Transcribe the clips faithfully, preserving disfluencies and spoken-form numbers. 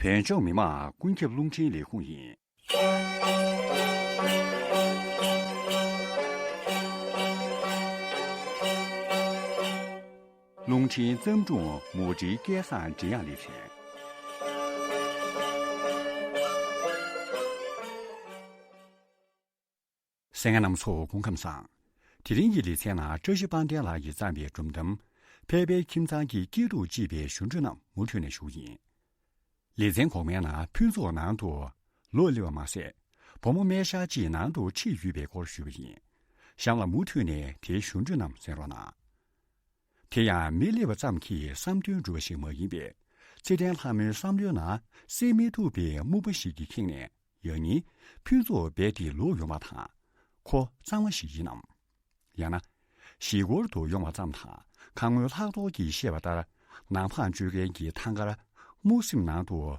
བདེ་མཆོག་མི་དམངས་ཀུན་ཁྱབ་རླུང་འཕྲིན་ལས་ཁུངས་ཡིན། རླུང་འཕྲིན་བརྩམས་སྒྲུང་མུ་འབྲེལ་སྐལ་བཟང་འབྲི་དབྱངས་ལེ་ཚན། གསན་མཁན་རྣམ་ཚོ་སྐུ་ཁམས་བཟང་། དེ་རིང་གི་ལེ་ཚན་ནང་བཀྲ་ཤིས་དཔལ་ལྡན་ལགས་ཀྱིས་བརྩམས་པའི་སྒྲུང་གཏམ། ཕལ་པའི་ཁྱིམ་ཚང་གི་སྐྱིད་སྡུག་ཅེས་པའི་ཞུ་འཕྲོ་རྣམས་མུ་མཐུད་ནས་ཞུ་གི་ཡིན། ལེ་ཚན་གོང་མའི་ནང་ཕུན་ཚོགས་ནང་དུ་ལོག་སླེབས་པ་མ་ཟད། བུ་མོ་སྨན་ཤར་གཅིག་ནང་དུ་ཁྲིད་ཡོད་པའི་སྐོར་ཞུས་པ་ཡིན། གཤམ་ལ་མུ་མཐུད་ནས་དེའི་ཞུ་འཕྲོ་རྣམས་གསན་རོགས་གནང་། དེ་ཡང་མི་སླེབས་པ་ཙམ་གྱིས་བསམ་དོན་འགྲུབ་པ་ཞིག་མ་ཡིན་པས། ཚེ་བརྟན་ལྷ་མོའི་བསམ་བློའི་ནང་སེལ་མི་ཐུབ་པའི་སྨུག་པ་ཞིག་གིས་ཁེངས་ནས། ཡང་སྙིང་ཕུན་ཚོགས་རྦད་དེ་ལོག་ཡོང་བ་དང་། ཁོ་གཙང་མ་ཞིག་ཡིན་ནམ། ཡང་ན། གཞིས་སྐོར་དུ་ཡོང་བ་ཙམ་དང་ཁ་སྔོན་ལྷག་རྡོར་གྱིས་བཤད་པ་ལྟར། ནམ་འཕང་གཅོད་མཁན་གྱི་ཐང་དཀར་སྨུག་སེམས་ནང་དུ་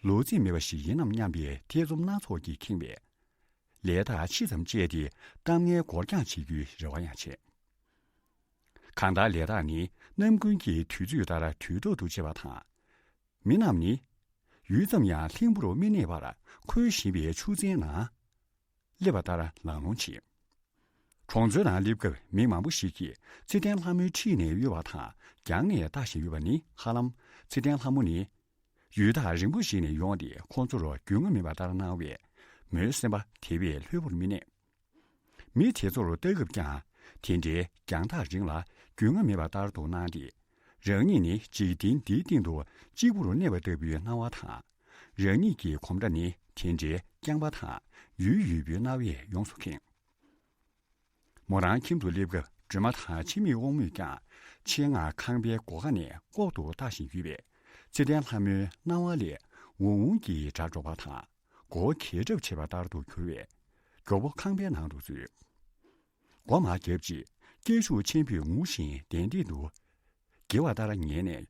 ལོག་རྩིས་མེད་པ་ཞིག་ཡིན་ནམ་སྙམ་པའི་ཐེ་ཚོམ་སྣ་ཚོགས་ཀྱིས་ཁེངས་པས། ལས་རྟགས་ཕྱི་ཙམ་བཅད་དེ་གཏམ་ངན་འགོར་འགྱངས་བྱེད་རྒྱུའི་རེ་བ་ཡང་བྱས། གང་ལྟར་ལས་རྟགས་ནི་ནམ་རྒྱུན་གྱི་དུས་ཚོད་ལྟར་དུས་ཐོག་ཏུ་བྱེད་པ་དང་། མི་རྣམས་ནི་ཡུད་ཙམ་ཡང་ལྷིང་པོར་མི་གནས་པར་ཁོལ་བཞིན་པའི་ཆུ་ཚན་ནང་སླེབས་པ་ལྟར་ལང་ལོང་བྱེད། གྲོང་ཚོའི་ནང་སླེབས་སྐབས་མི་མང་པོ་ཞིག་གིས་ཚེ་བརྟན་ལྷ་མོའི་འཁྲིས་ནས་གཡོལ་བ་དང་རྒྱང་ནས་ལྟ་བཞིན་ཡོད་པ་ནི། ཧ་ལམ་ཚེ་བརྟན་ལྷ་མོ་ནི་ཡུལ་ཐག་རིང་པོ་ཞིག་ནས་ཡོང་སྟེ་ཁོང་ཚོར་རྒྱུས་མངའ་མེད་པ་ལྟར་སྣང་བས། མོའི་སེམས་པ་དེ་བས་ལྷོད་པོར་མི་གནས། མི་དེ་ཚོར་ལྟ་སྐབས་ཀྱང་དེ་འདྲའི་རྒྱང་ཐག་རིང་ལ་རྒྱུས་མངའ་མེད་པ་ལྟར་དུ་སྣང་སྟེ། རང་ཉིད་ནི་འཇིག་རྟེན་འདིའི་སྟེང་དུ་གཅིག་པུར་གནས་པ་ལྟ་བུའི་སྣང་བ་དང་། རང་ཉིད་ཀྱི་གོམ་སྒྲ་ནི་དེ་འདྲའི་རྐྱང་པ་དང་ཡུལ་ཡུལ་པོའི་སྣང་བས་ཡོངས་སུ་ཁེངས། མོ་རང་ཁྱིམ་དུ་སླེབས་སྐབས་སྒྲོལ་མ་དང་ཕྱི་མིག་དབང་མོས་ཀྱང་ཆེད་མངགས་ཁང་པའི་སྒོ་ཁ་ནས་ལྐོག་ཏུ་ལྟ་བཞིན་ཡོད་པས། ཚེ་བརྟན་ལྷ་མོའི་སྣང་བ་ལས་འོང་འོང་གི་སྒྲ་སྒྲོག་པ་དང་། སྒོ་འགེལ་གྲབས་བྱེད་པ་ལྟར་དུ་གྱུར་བས། མགྱོགས་པོ་ཁང་པའི་ནང་དུ་འཛུལ། སྒོ་མར་བརྒྱབ་རྗེས་སྐད་ཤུགས་ཆེན་པོས་ངུ་བཞིན་གདན་སྟེང་དུ་འགྱེལ་བ་ལྟར་ཉལ་ནས།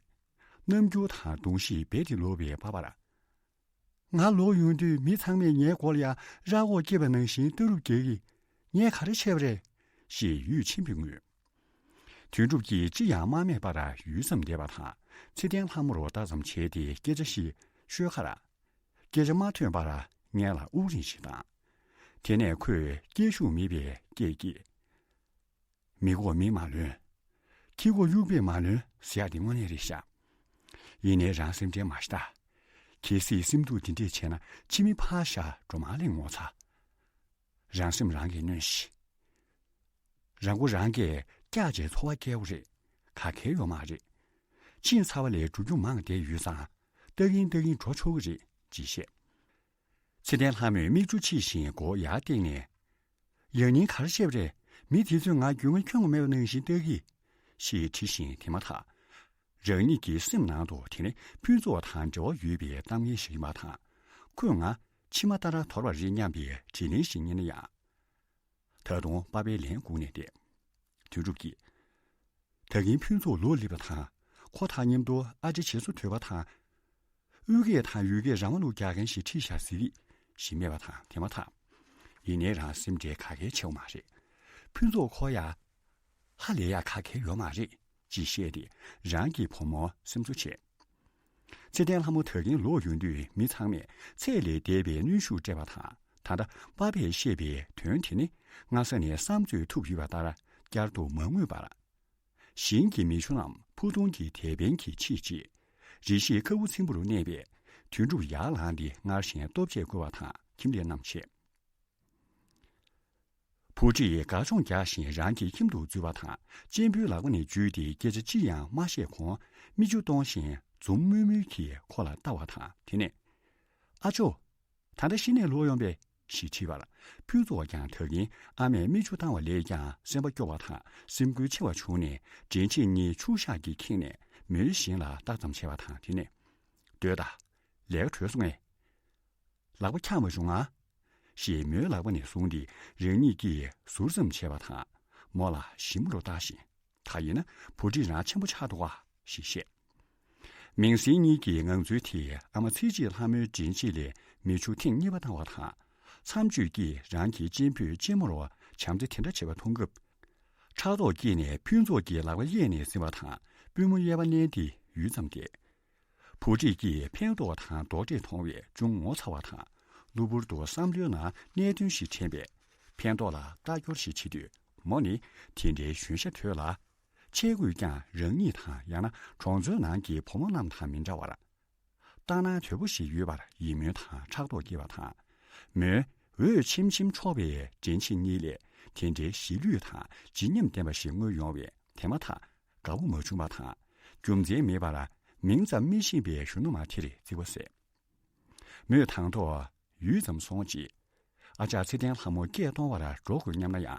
རྣམ་འགྱུར་དང་གདུང་ཤེས་རྦད་དེ་ལོག་པའི་པ་པར། ང་ལོག་ཡོང་དུས་མི་ཚང་མས་ངའི་མགོ་ལ་ཡ་ར་འོག་སྐྱེས་པ་ནང་བཞིན་ལྟ་རུབ་རྒྱག་གི། ངས་ག་རེ་བྱས་པ་རེད། ཞེས་ཡུད་ཆེན་པོས་ངུས། དོན་གྲུབ་ཀྱིས་ཅི་ཡང་མ་སྨྲས་པར་ཡུད་ཙམ་བསྡད་པ་དང་། ཚེ་བརྟན་ལྷ་མོར་ལྟ་ཙམ་བྱས་ཏེ་སྐད་ཆ་ཞིག་ཤོད་ཁར། སྐད་ཆ་མ་ཐོན་པར་སྔན་ལ་དབུགས་རིང་ཞིག་བཏང་། དེ་ནས་ཁོས་སྐད་ཤུགས་མེད་པའི་སྐད་ཀྱིས། མི་ཁོག་མིས་མ་ལོན། ཁྱི་ཁོག་གཡུག་པས་མ་ལོན་ཟེར་ཡག་དེ་དངོས་གནས་རེད་ཤག། ཡིན་ནའི་རང་སེམས་ཁྲལ་མ་ཤི་ད། གལ་སྲིད་སེམས་སྡུག་འདི་འདྲས་བྱས་ན་ཕྱི་མི་ཕར་བཞག་འགྲོ་མ་ལེན་ངོ་ཚ། རང་སེམས་རང་གིས་གནོན་ཤིག། རང་མགོ་རང་གིས་བཀྱག་བྱས་འཚོ་བ་སྐྱེལ་བ་རེད། ག་གེ་ཡོད་མ་རེད། ཕྱིན་ཚར་བ་ལས་འགྲོ་རྒྱུ་མང་བསྡད་ཡོད་ཙང་། ལྟ་གིན་ལྟ་གིན་འགྲོ་ཆོག་གི་རེད་ཅེས་བཤད། ཚེ་བརྟན་ལྷ་མོས་མིག་ཆུ་ཕྱིས་བཞིན་མགོ་ཡར་བཏེགས་ནས། ཡང་སྙིང་ག་རེ་བཤད་པ་རེད། མི་དེ་ཚོས་ང་རྒྱུས་མངའ་ཁྱོན་མེད་པ་ནང་བཞིན་ལྟ་གི། ཞེས་དྲིས་ཤིང་དེ་མ་ཐག་རང་ཉིད་ཀྱི་སེམས་ནང་དུ་དེ་ནི་ཕུན་ཚོགས་དང་འབྲེལ་བ་ཡོད་པའི་གཏམ་ངན་ཞིག་ཡིན་པ་དང་། ཁོས་ང་ཕྱི་མ་ལྟར་དོར་བ་རེད་སྙམ་པའི་དྲིས་ལན་ཞིག་རྙེད་ན་ཡང་། ད་དུང་པ་ཕའི་ལན་སྒུག་ནས་བསྡད། དོན་གྲུབ་ཀྱིས། ད་གིན་ཕུན་ཚོགས་ལོག་སླེབས་པ་དང་། ཁོ་དང་མཉམ་དུ་ཨ་ཅེ་བྱེད་སོ་དོད་པ་དང་། དབུས་སྐད་དང་ཡུལ་སྐད་ར་མ་ལུག་རྒྱག་མཁན་ཞིག་ཁྲིད་བཞག་ཟེར་གི། ཞེས་སྨྲས་པ་དང་དེ་མ་ཐག་ཡིན་ནའི་རང་སེམས་ཁྲལ་ག་གེ་བྱེད་པ་མ་རེད། ཕུན་ཚོགས་ཁོ་ཡ། ཧ་ལས་ཡག་ག་གེ་ཡོད་མ་རེད། ཅེས་བཤད་དེ་རང་གི་བུ་མོར་སེམས་གསོ་བྱས། ཚེ་བརྟན་ལྷ་མོ་ད་གིན་ལོག་ཡོང་དུས་མི་ཚང་མས་ཚད་ལས་འདས་པའི་གནོན་ཤུགས་སྤྲད་པ་དང་། ད་ལྟ་པ་ཕས་བཤད་པའི་དོན་དེ་ནི་སྔ་ས་ནས་བསམ་ཚོད་ཐུབ་ཡོད་པ་ལྟར་བསྐྱར་དུ་མ་ངུས་པར། ཞིང་གི་མེ་ཆུ་རྣམས་ཕུ་ཐུང་གི་དེད་དཔོན་གྱིས་ཕྱིས་རྗེས། རི་ཞིག་ཁ་ཁུ་ཚིམ་པོར་གནས་པས། དོན་གྲུབ་ཡར་ལངས་ཏེ་སྔར་བཞིན་ལྟོ་ཆས་བསྐོལ་བ་དང་ཁྱིམ་ལས་རྣམས་བྱས། བུ་ཁྲིད་གར་སྦྱོང་རྒྱག་བཞིན་རང་གི་ཁྱིམ་དུ་འཛུལ་བ་དང་གཅེན་པོའི་ལག་པ་ནས་འཇུས་ཏེ་སྐད་ཆ་ཅི་ཡང་མ་བཤད་གོང་། མིག་ཆུ་གཏོང་བཞིན་འཛུམ་དམུལ་དམུལ་གྱིས་ཁོ་ལ་ལྟ་བ་དང་དེ་ནས། ཨ་ཅོ། ད་ལྟ་གཞི་ནས་ལོག་ཡོང་པས་ཞེས་དྲིས་པར། ཕུན་ཚོགས་ཀྱང་ད་གིན་ཨ་མས་མིག་ཆུ་བཏང་བ་ལས་ཀྱང་སེམས་པ་སྐྱོ་བ་དང་སེམས་འགུལ་ཆེ་བ་བྱུང་ནས་དྲན་ཤེས་གཉིས་ཆུ་ཤག་གིས་ཁེངས་ནས་མོའི་ཞིང་ལ་ལྟ་ཙམ་བྱས་པ་དང་དེ་ནས། སྡོད་ད། ལས་ཀ་གྲོལ་སོང་ངས། ལག་པ་འཁྱག་མ་བྱུང་ང་། ཞེས་མོའི་ལག་པ་ནས་བཟུང་སྟེ་རང་ཉིད་ཀྱིས་ཟུར་ཙམ་བྱས་པ་དང་མོ་ལ་ཞིབ་མོར་བལྟ་བཞིན། ད་ཡིན་ན་བུ་ཁྲིད་རང་ཆེན་པོ་ཆགས་འདུག་ག་ཞེས་བཤད། མིང་སྲིང་གཉིས་ཀྱི་ངང་ཚུལ་དེས་ཨ་མ་ཚེ་གཅིག་ལྷ་མོའི་དྲིན་ཆེ་ལས་མེ་ཆུ་ཐེངས་གཉིས་པ་བཏང་བ་དང་། མཚམས་གཅོད་ཀྱིས་རང་གི་གཅེན་པོས་གཅེན་མོར་བྱམས་བརྩེ་དེ་འདྲ་བྱེད་པ་མཐོང་སྐབས། ཕྲག་དོག་སྐྱེས་ནས་ཕུན་ཚོགས་ཀྱི་ལག་པ་གཡས་ནས་ཟིན་པ་དང་པུས་མོ་གཡས་པ་མནན་ཏེ་ཡུད་ཙམ་བསྡད། བུ་ཁྲིད་ཀྱིས་ཕན་ཐོགས་དང་རྡོག་ཁྲེས་མཐོང་བས་ཅུང་ངོ་ཚ་བ་དང་། གློ་བུར་དུ་བསམ་བློའི་ནང་གནད་དོན་ཞིག་དྲན་པས། ཕན་ཐོགས་ལ་ལྟ་སྐྱོར་ཞིག་བྱེད་དུས། མོ་ནི་དེ་འདྲའི་གཞོན་ཤ་དོད་ལ། ཆས་གོས་ཀྱང་རང་ཉིད་དང་ཡང་ན་གྲོང་ཚོའི་ནང་གི་བུ་མོ་རྣམས་དང་མི་འདྲ་བར། ལྟ་སྣང་དོད་པོ་ཞིག་ཡོད་པར་ཡིད་སྨོན་དང་ཕྲག་དོག་སྐྱེས་པ་དང་། མོའི་འོད་ཆེམ་ཆེམ་འཕྲོ་བའི་དྲན་ཤེས་གཉིས་ལས་དེ་འདྲའི་ཞི་ལྷོད་དང་བརྗིད་ཉམས་ལྡན་པ་ཞིག་མངོན་ཡོང་བས། དེ་མ་ཐག་དགའ་པོ་མ་བྱུང་བ་དང་། རྒྱུ་མཚན་མེད་པར་མིང་ཙམ་མི་ཤེས་པའི་གཞོན་ནུ་མ་དེར་བརྩི་བ་ཟད། མོས་དང་ཐོག་ཡུད་ཙམ་སོང་རྗེས། ཨ་ཅག་ཚེ་བརྟན་ལྷ་མོ་སྐད་གཏོང་བར་འགྲོ་དགོས་སྙམ་ན་ཡང་།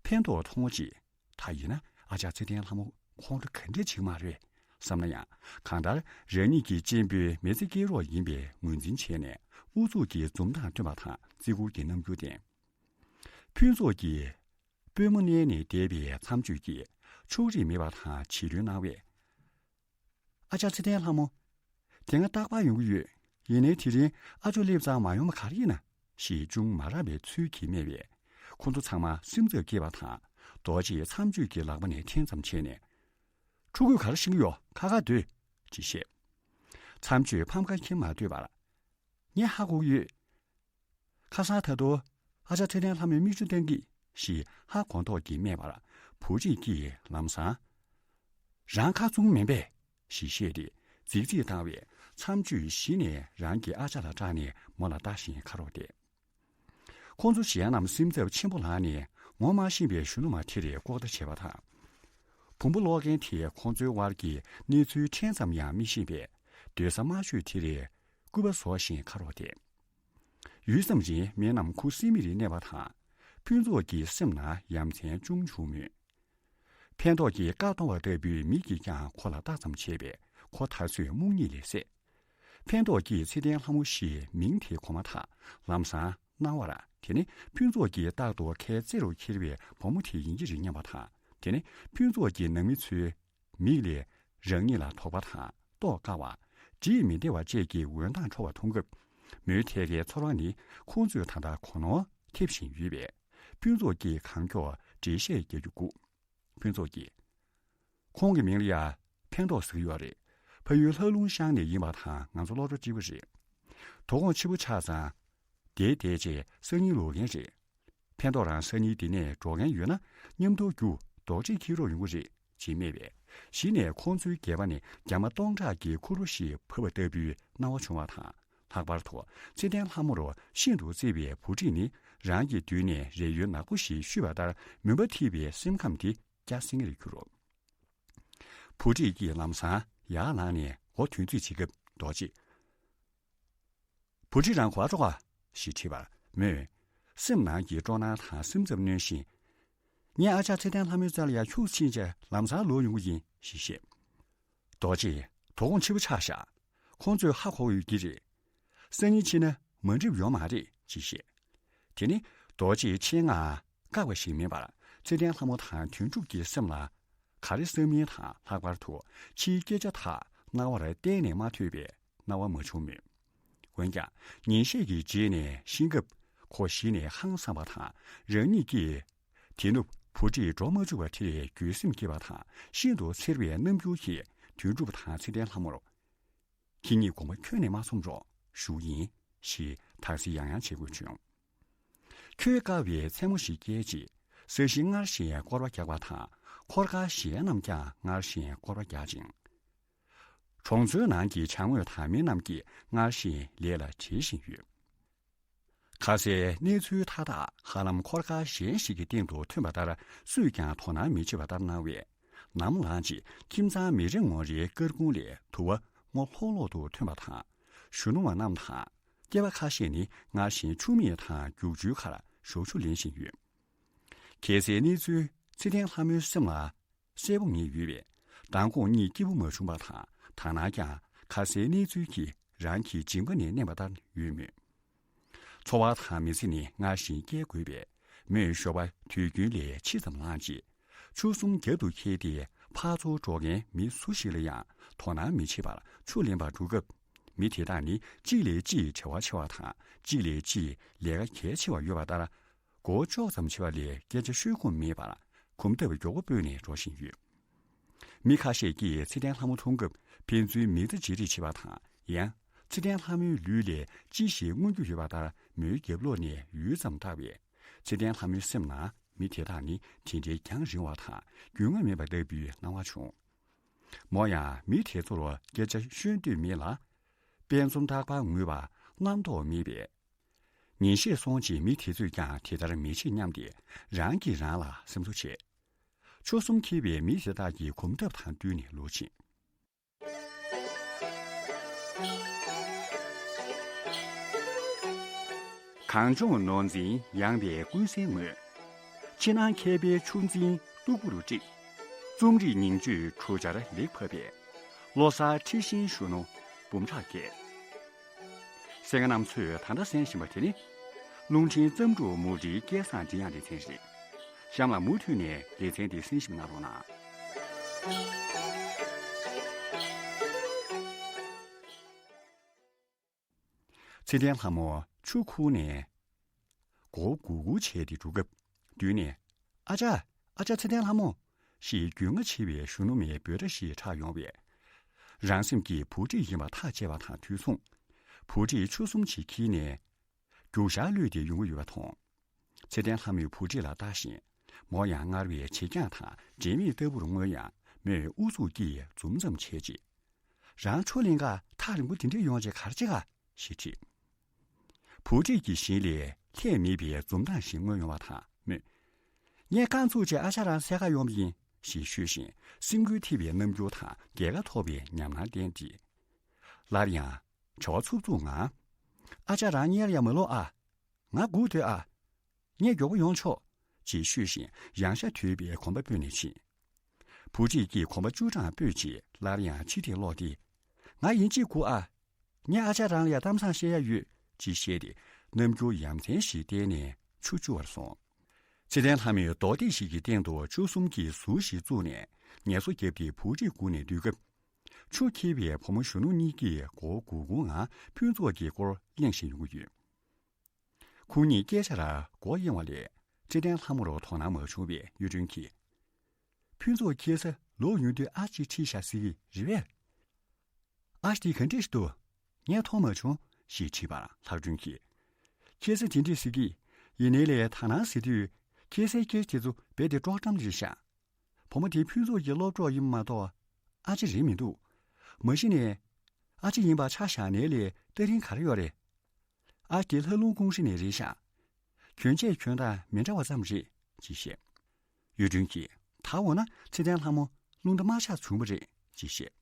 ཕན་ཐོགས་མཐོང་རྗེས། ད་ཡིན་ན་ཨ་ཅག་ཚེ་བརྟན་ལྷ་མོ་ཁོང་ཁྲོ་ག་འདྲས་བྱེད་ཀྱི་མ་རེད་བསམ་ན་ཡང་། གང་ལྟར་རང་ཉིད་ཀྱི་གཅེན་པོའི་མི་ཚེ་སྐྱེལ་རོགས་ཡིན་པའི་ངོས་འཛིན་བྱས་ནས་ཨུ་ཚུགས་ཀྱིས་འཛུམ་མདངས་སྟོན་པ་དང་བརྩི་བཀུར་གྱི་རྣམ་འགྱུར་བསྟན། ཕུན་ཚོགས་ཀྱིས་པུས་མོ་མནན་ནས་བསྡད་པའི་མཚམས་གཅོད་ཀྱིས་ཕྱོགས་རིས་མེད་པ་དང་བྱིས་ལོན་གནང་བས། ཨ་ཅག་ཚེ་བརྟན་ལྷ་མོ། དེ་སྔ་རྟག་པར་ཡོང་གི་ཡོད། ཡིན་ནའི་དེ་རིང་ཨ་ཇོ་སླེབས་ཙང་མ་ཡོང་བ་ག་རེ་ཡིན་ན། ཞེས་ཅུང་མ་རངས་པའི་ཚུལ་གྱིས་སྨྲས་པས། ཁོ་ཚོ་ཚང་མ་སེམས་འཚབ་སྐྱེས་པ་དང་། རྡོ་རྗེས་མཚམས་གཅོད་ཀྱི་ལག་པ་ནས་འཐེན་ཙམ་བྱས་ནས། ཕྲུ་གུས་ག་རེ་ཤེས་ཀྱི་ཡོད། ཁ་ཁ་སྡོད། ཅེས་བཤད། མཚམས་གཅོད་ཕམ་ཁ་འཁྱེར་མ་སྡོད་པར། ངས་ཧ་གོ་གི་ཡོད། ཁ་སང་ད་དུང་ཨ་ཅག་ཚེ་བརྟན་ལྷ་མོས་མིག་ཆུ་བཏང་གི། ཞེས་ཧ་གོ་མདོག་གིས་སྨྲས་པར། བུ་ཁྲིད་ཀྱིས་ལམ་སང་། རང་ཁ་བཙུམ་མིན་པས། ཞེས་བཤད་དེ་རྫིག་རྫིག་བཏང་བས། མཚམས་གཅོད་གཞི་ནས་རང་གི་ཨ་ཅག་ལ་སྐྲག་ནས་མོ་ལ་ལྟ་བཞིན་ཁ་རོག་བསྡད། ཁོང་ཚོ་གཞན་རྣམས་སེམས་འཚབ་ཆེན་པོ་ལངས་ནས་ངོ་མ་ཤེས་པའི་གཞོན་ནུ་མ་དེར་ལྐོག་ལྟ་བྱས་པ་དང་། བུ་མོ་ཀློག་མཁན་དེས་ཁོང་ཚོའི་དབར་གྱི་གནས་ཚུལ་ཕྲན་ཙམ་ཡང་མི་ཤེས་པས། སྡོད་ས་དམའ་ཤོས་དེར་སྐུད་པ་བཟོ་བཞིན་ཁ་རོག་བསྡད། ཡུད་ཙམ་རིང་མི་རྣམས་ཁུ་སིམ་མེར་གནས་པ་དང་། ཕུན་ཚོགས་ཀྱི་སེམས་ནང་ཡ་མཚན་ཅུང་བྱུང་མོད། ཕན་ཐོགས་ཀྱིས་བཀའ་གཏོང་བ་ལྟ་བུའི་མིག་གིས་ཀྱང་ཁོ་ལ་ལྟ་ཙམ་བྱས་པས་ཁོ་ད་གཟོད་རྨུགས་ཉིད་ལས་སད། ཕན་ཐོགས་ཀྱིས་ཚེ་བརྟན་ལྷ་མོ་ཞེས་མིང་དེ་གོ་མ་ཐག་ལམ་སང་སྣང་བར། དེ་ནི་ཕུན་ཚོགས་ཀྱིས་རྟག་ཏུ་ཁའི་རྩེ་རུ་འཁྱེར་བའི་བུ་མོ་དེ་ཡིན་གྱི་རེད་སྙམ་པ་དང་། དེ་ནི་ཕུན་ཚོགས་ཀྱི་ནང་མི་ཚོའི་མིག་ལས་རང་ཉིད་ལ་དོགས་པ་དང་རྟོགས་དཀའ་བ། འདྲིས་མི་བདེ་བ་བཅས་ཀྱི་འོད་མདངས་འཕྲོ་བ་མཐོང་སྐབས། མོའི་ཐད་ཀའི་ཚོར་བ་ནི་ཁོང་ཚོས་ད་ལྟ་གོ་ནོར་ཐེབས་བཞིན་ཡོད་པས། ཕུན་ཚོགས་ཀྱིས་གང་མགྱོགས་འགྲེལ་བཤད་རྒྱག་རྒྱུ་སྒུག་ཕུན་ཚོགས་ཀྱིས། ཁོང་གི་མིང་ལ་ཡ་ཕན་ཐོགས་ཟེར་གྱི་ཡོད་རེད། ཕ་ཡུལ་ལྷ་ལུང་ཤང་ནས་ཡིན་པ་དང་ང་ཚོ་སློབ་གྲྭ་གཅིག་པ་རེད། དོ་དགོང་ཕྱི་པོ་ཆགས་ཙང་། དེའི་བསྡད་རྗེས་སང་ཉིན་ལོག་མཁན་རེད། ཕན་ཐོགས་རང་སང་ཉིན་འདི་ནས་འགྲོ་མཁན་ཡོད་ན་མཉམ་དུ་རྒྱུགས་རྡོག་ཁྲེས་འཁྱེར་རོགས་ཡོང་གི་རེད། ཅེས་སྨྲས་པས། གཞི་ནས་ཁོང་ཚོའི་སྒལ་པ་ནས་རྒྱ་མ་སྟོང་ཕྲག་གི་འཁོར་ལོ་ཞིག་བབས་པ་ལྟ་བུའི་སྣང་བ་བྱུང་བ་དང་། ལྷག་པར་དུ་ཚེ་བརྟན་ལྷ་མོར་ཤིན་ཏུ་བརྩེ་བའི་བུ་ཁྲིད་ནི་རང་གི་མདུན་ནས་རས་ཡོལ་ནག་པོ་ཞིག་བཤུས་པ་ལྟར་མུན་པ་འཐིབས་པའི་སེམས་ཁམས་དེ་སྐྱ་སེང་ངེར་གྱུར། བུ་ཁྲིད་ཀྱིས་ལམ་སང་ཡར་ལངས་ནས་སྒོ་དོན་རྩིས་བྱེད་སྐབས་རྡོ་རྗེས། བུ་ཁྲིད་རང་ག་པར་འགྲོ་ག་ཞེས་དྲིས་པར་མོས། སེམས་ནང་གི་སྤྲོ་སྣང་དང་སེམས་འཚབ་གནོན་བཞིན། ངས་ཨ་ཅག་ཚེ་བརྟན་ལྷ་མོའི་རྩ་ལ་ཡར་ཁྱུག་ཕྱིན་བྱས་ལམ་སང་ལོག་ཡོང་གི་ཡིན་ཞེས་བཤད། རྡོ་རྗེས། དོ་དགོང་ཕྱི་པོ་ཆགས་ཤག་ཁོང་ཚོས་ཧ་གོ་ཡོད་ཀྱི་རེད། སང་ཉིན་ཕྱིན་ན་མ་འགྲིག་ཡོད་མ་རེད་ཅེས་བཤད། དེ་ནི་རྡོ་རྗེའི་ཆེད་མངགས་བཀག་པ་ཞིག་མིན་པར་ཚེ་བརྟན་ལྷ་མོ་དང་དོན་གྲུབ་ཀྱི་སེམས་ལ་ག་རེ་བསམ་མིན་དང་། ལྷག་པར་དུ་ཕྱིའི་སྐད་ཆ་དག་རྣ་བར་གཏན་ནས་མ་ཐོས་པས་སྣང་བ་མ་བྱུང་མོད། འོན་ཀྱང་ཉིན་ཤས་ཀྱི་རྗེས་ནས་ཤེས་སྐབས་ཁོ་གཞི་ནས་ཧང་སངས་པ་དང་། རང་ཉིད་ཀྱིས་དེ་ནུབ་བུ་ཁྲིད་འགྲོ་མ་བཅུག་པ་དེར་འགྱོད་སེམས་སྐྱེས་པ་དང་། ཤིན་ཏུ་འཚེར་བའི་རྣམ་འགྱུར་གྱིས་དོན་གྲུབ་དང་ཚེ་བརྟན་ལྷ་མོར། ཁྱེད་གཉིས་དགོངས་པ་ཁྱོན་ནས་མ་ཚོམ་རོགས་ཞུ་ཡིན། ཞེས་དག་སེལ་ཡང་ཡང་བྱེད་དགོས་བྱུང་། ཁྱོད་དཀའ་བའི་མཚན་མོ་ཞིག་བསྐྱལ་རྗེས། ས་གཞི་སྔར་བཞིན་སྐོར་བ་རྒྱག་པ་དང་། འཁོར་སྐར་གཞན་རྣམས་ཀྱང་སྔར་བཞིན་སྐོར་བ་རྒྱག་ཅིང་། གྲོང་ཚོའི་ནང་གི་བྱ་དངོས་དང་མི་རྣམས་ཀྱིས་སྔར་བཞིན་ལས་ལ་བྲེལ་བཞིན་ཡོད། ཁ་སའི་གནས་ཚུལ་མཐའ་དག་ཧ་ལམ་འཁོར་སྐར་གཞན་ཞིག་གི་སྟེང་དུ་ཐོན་པ་ལྟར་སུས་ཀྱང་དོ་སྣང་མི་བྱེད་པ་ལྟར་སྣང་བས། ནམ་ལངས་རྗེས་ཁྱིམ་ཚང་མི་རེ་ངོ་རེའི་སྐར་ཁུང་ལས་དུ་བ་སྔོ་ལྷོག་ལྷོག་ཏུ་ཐོན་པ་དང་། གཞོན་ནུ་མ་རྣམས་དང་སྐྱེས་པ་ཁ་ཤས་ནི་སྔར་བཞིན་ཆུ་མིག་དང་རྒྱུག་ཆུའི་ཁར་ཞོགས་ཇ་ལེན་བཞིན་ཡོད། གལ་སྲིད་གནས་ཚུལ་ཚེ་བརྟན་ལྷ་མོའི་སེམས་ལ་གསལ་པོ་ངེས་ཡོད་པས། མདང་དགོང་གཉིད་སྐྱིད་པོ་མ་བྱུང་བ་དང་། ད་ནངས་ཀྱང་ཁ་སའི་གནས་ཚུལ་གྱིས་རང་གི་མཇིང་པ་ནས་མནན་པ་ལྟར་ཡོད་མོད། འཚོ་བ་དང་མི་ཚེ་ནི་སྔར་བཞིན་སྐྱེལ་དགོས་པས། མོས་ཞོགས་པ་དུས་རྒྱུན་ལས་ཕྱིས་ཙམ་ལངས་རྗེས། ཆུ་ཟོམ་རྒྱབ་ཏུ་འཁྱེར་ཏེ་ཕར་ཚུར་འགྲོ་མཁན་མི་སུ་ཞིག་ལ་ཡང་དོ་སྣང་མི་བྱེད་པར་ཆུ་ལེན་པར་འགྲོ་སྐབས། མི་དེ་དག་ནི་གཅིག་ལས་གཅིག་བྲེལ་བ་ཆེ་བ་དང་། གཅིག་ལས་གཅིག་ལས་ཀ་གལ་ཆེ་བ་ཡོད་པ་ལྟར། མགོ་བོ་ལྕོག་ཙམ་ཕྱེ་བ་ལས་སྐད་ཆ་ཤོད་ཁོམ་མེད་པར། གོམ་སྟབས་མགྱོགས་པོ་སྤོས་ནས་འགྲོ་བཞིན་ཡོད། མི་ཁ་ཤས་ཀྱིས་ཚེ་བརྟན་ལྷ་མོ་མཐོང་སྐབས་ཕན་ཚུན་མིག་ལྟ་བྱེད་རེས་བྱེད་པ་དང་། ཡང་ཚེ་བརྟན་ལྷ་མོའི་ལུས་ལས་ཅི་ཞིག་མངོན་རྒྱུ་ཡོད་པ་ལྟར་མོའི་རྒྱབ་ལོགས་ནས་ཡུད་ཙམ་བལྟས་པས། ཚེ་བརྟན་ལྷ་མོའི་སེམས་ནང་མི་དེ་དག་ནི་དེ་འདྲའི་རྒྱང་རིང་བ་དང་རྒྱུས་མངའ་མེད་པ་ལྟ་བུའི་སྣང་བ་བྱུང་། མོ་ཡང་མི་དེ་ཚོར་སྐད་ཆ་ཤོད་འདོད་མེད་ལ། དཔལ་འཛོམས་རྟག་པར་ངུས་པ་རྣམ་རྟོག་མེད་པས། ཉིན་ཤས་སོང་རྗེས་མི་དེ་ཚོས་ཀྱང་དེ་ལྟར་མི་བྱེད་སྙམ་སྟེ་རང་གིས་རང་ལ་སེམས་གསོ་བྱས། ཆུ་གསུམ་འཁྱིལ་བའི་མི་དེ་དག་གི་གོམ་སྟབས་དང་བསྟུན་ནས་ལོག་ཕྱིན། གངས་ལྗོངས་ནོར་འཛིན་ཡངས་པའི་ཀུན་གསལ་ངོས། ཕྱི་ནང་མཁས་པའི་ཆུ་འཛིན་སྟུག་པོ་རུ་དཀྲིས། རྩོམ་རིག་ཉིང་བཅུད་གྲུ་ཆར་ལེགས་ཕབ་པའི། ལོ་གསར་འཁྲི་ཤིང་གཞོན་ནུ་འབུམ་ཕྲག་བརྒལ། གསན་མཁན་རྣམ་ཚོས་ད་ལྟ་གསན་བཞིན་པ་དེ་ནི། རླུང་འཕྲིན་བརྩམས་སྒྲུང་མུ་འབྲེལ་སྐལ་བཟང་མགྲིན་དབྱངས་ལེ་ཚན་རེད། གཤམ་ལ་མུ་མཐུད་ནས་ལེ་ཚན་འདི་གསན་ཞིབ་གནང་རོགས་གནང་། ཚེ་བརྟན་ལྷ་མོ་ཆུ་ཁུག་ནས་མགོ་སྒུར་སྒུར་བྱས་ཏེ་འགྲོ་སྐབས། མདུན་ནས། ཨ་ཅག་ཨ་ཅག་ཚེ་བརྟན་ལྷ་མོ། ཞེས་རྒྱུས་མངའ་ཆེ་བའི་གཞོན་ནུ་མའི་འབོད་སྒྲ་ཞིག་གྲགས་ཡོང་བས། རང་སེམས་ཀྱིས་བུ་ཁྲིད་ཡིན་པ་ཐག་བཅད་པ་དང་དུས་མཚུངས། བུ་ཁྲིད་ཆུ་གསུམ་ཞིག་འཁྱིལ་ནས། རྒྱུག་ཤར་གློད་དེ་ཡོང་གི་ཡོད་པ་མཐོང་། ཚེ་བརྟན་ལྷ་མོས་བུ་ཁྲིད་ལ་ལྟ་བཞིན། མོ་ཡང་སྔར་བས་བྱེད་རྐྱང་དང་འབྲེལ་མེད་ལྟ་བུར་མངོན་ཡང་། མོས་ཨུ་ཚུགས་ཀྱིས་འཛུམ་ཙམ་བྱས་རྗེས། རང་ཆུ་ལེན་ག་ཐག་རིང་པོ་དེ་འདྲས་ཡོང་བྱས་ག་རེ་བྱེད་ག་ཞེས་དྲིས། བུ་ཁྲིད་ཀྱི་ཞལ་ལས་ལྷད་མེད་པའི་འཛུམ་མདངས་ཤིག་མངོན་ཡོང་བ་དང་མོས། ངས་རྐང་ཚུགས་བྱས་ཨ་ཅག་རང་བསད་ག་ཡོང་བ་ཡིན་ཞེས་ཤོད་བཞིན་སེམས་འགུལ་ཐེབས་པའི་རྣམ་འགྱུར་དང་རྒྱལ་ཁ་ཐོབ་པའི་ཉམས་སྣང་བསྟན་ཏེ། སླར་ཡང་བྱ་བ་འཚུབ་འཚུབ་ངང་། ཨ་ཅག་རང་སྔོན་ལ་ཡར་མ་ལོག་ཨ། ང་སྒུག་སྡོད་ཨ། ངས་མགྱོགས་པོ་ཡོང་ཆོག་ཅེས་ཤོད་བཞིན་ཡང་ཤ་དོད་པའི་གོམ་པ་སྤོས་ནས་ཕྱིན། བུ་ཁྲིད་ཀྱིས་གོམ་པ་བཅུ་གྲངས་སྤོས་རྗེས་སླར་ཡང་ཕྱི་ཐད་ལོག་སྟེ། ང་ཡིན་གཅིག་སྒུག་ཨ། ངས་ཨ་ཅག་རང་ལ་ཡ་གཏམ་བཟང་བཤད་ཡ་ཡོད་ཅེས་བཤད་དེ་རྣམ་འགྱུར་ཡ་མཚན་ཞིག་བསྟན་ནས་ཆུ་བཅུ་བར་སོང་། ཚེ་བརྟན་ལྷ་མོས་རྡོ་སྡེ་ཞིག་གི་སྟེང་དུ་ཆུ་གསུམ་གྱི་ཟུར་ཞིག་བཙུགས་ནས་ངལ་གསོ་བརྒྱབ་སྟེ་བུ་ཁྲིད་སྒུག་ནས་སྡོད་སྐབས། ཆུ་འཁྱིལ་བའི་བུ་མོ་གཞོན་ནུ་གཉིས་ཀྱིས་མགོ་སྒུར་སྒུར་ངང་ཕུན་ཚོགས་ཀྱི་སྐོར་གླེང་བཞིན་ཡོང་གི་ཡོད། ཁོང་གཉིས་སྐད་ཆ་ར་མགོ་གཡེང་བ་ལས་ཚེ་བརྟན་ལྷ་མོར་དོ་སྣང་མ་བྱུང་བས་གཡུ་སྒྲོན་གྱིས། ཕུན་ཚོགས་ཁྱེད་ས་ལོག་ཡོང་དུས་ཨ་ཅེ་ཁྲིད་ཤག་ཟེར་གི་རེད་པས། ཨ་ཅེ་དེ་ག་འདྲས་ཤིག་འདུག་ངས་མཐོང་མ་བྱུང་ཞེས་དྲིས་པར་ལྷ་སྒྲོན་གྱིས། ཁྱེད་ས་དེ་འདྲས་ཟེར་གི། ཡིན་ནའི་ལས་ད་ནང་ཟེར་དུས་ཁྱེད་སའི་སྐད་དེ་ཚོ་རྦད་དེ་དཀྲོག་གཏམ་རེད་ཤག་བུ་མོ་དེ་ཕུན་ཚོགས་ཀྱི་སློབ་གྲོགས་ཡིན་མ་གཏོགས་ཨ་ཅེ་རེད་མི་འདུག་མ་གཞི་ནས་ཨ་ཅེ་ཡིན་པ་ཆ་བཞག་ནའི་ལས་ལྟ་རིན་ག་རེ་ཡོད་རེད། ཨ་ཅེ་ལྷ་ལུང་ཀུང་ཧྲི་ནས་རེད་ཤག་གྱོན་ཆས་གྱོན་སྟངས་མི་འདྲ་བ་ཙམ་རེད་ཅེས་བཤད། གཡུ་སྒྲོན་གྱིས་ད་འོ་ན་ཚེ་བརྟན་ལྷ་མོ་རླུང་རྟ་དམར་ཤག་བྱུང་བ་རེད་ཅེས་བཤད།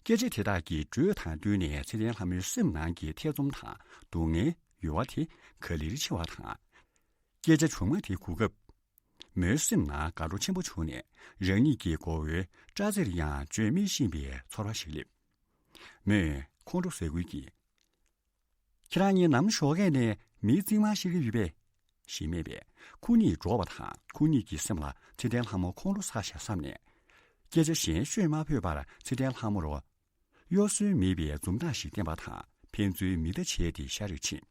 སྐད་ཆ་དེ་དག་གི་འགྲོས་དང་བསྟུན་ནས་ཚེ་བརྟན་ལྷ་མོའི་སེམས་ནང་གི་ཐེ་ཚོམ་དང་སྡུག་བསྔལ་ཡོལ་བ་དེ་ག་ལེར་ཆེ་བ་དང་། སྐད་ཆ་བྱུང་མ་དེ་གོ་སྐབས། མོའི་སེམས་ནང་དགའ་སྤྲོ་ཆེན་པོ་བྱུང་ནས་རང་ཉིད་ཀྱི་མགོ་བོའི་སྐྲ་རྩེར་ཡང་བཅོས་མི་ཤེས་པའི་ཚོར་བ་ཞིག་སླེབས། མོས་ཁོང་ཁྲོ་ཟ་འགུལ་གྱིས། ཁྱེད་རང་གཉིས་ནམ་ཞོགས་ཀས་ནས་མིའི་རྩིག་དམར་བཤད་ཀྱི་ཡོད་པས། ཞེས་སྨྲས་པས་ཁོ་གཉིས་འགྲོགས་པ་དང་ཁོ་གཉིས་ཀྱི་སེམས་ལ་ཚེ་བརྟན་ལྷ་མོ་ཁོང་ཁྲོ་ཟ་ཤག་བསམ་ནས། སྐད་ཆ་གཞན་ཤོད་མ་ཕོད་པར་ཚེ་བརྟན་ལྷ་མོར་གཡོ་ཟོལ་མེད་པའི་འཛུམ་མདངས་ཤིག་བསྟན་པ་དང་ཕན་ཚུན་མིག་ལྟ་བྱས་ཏེ་ཤར་རེ་ཕྱིན།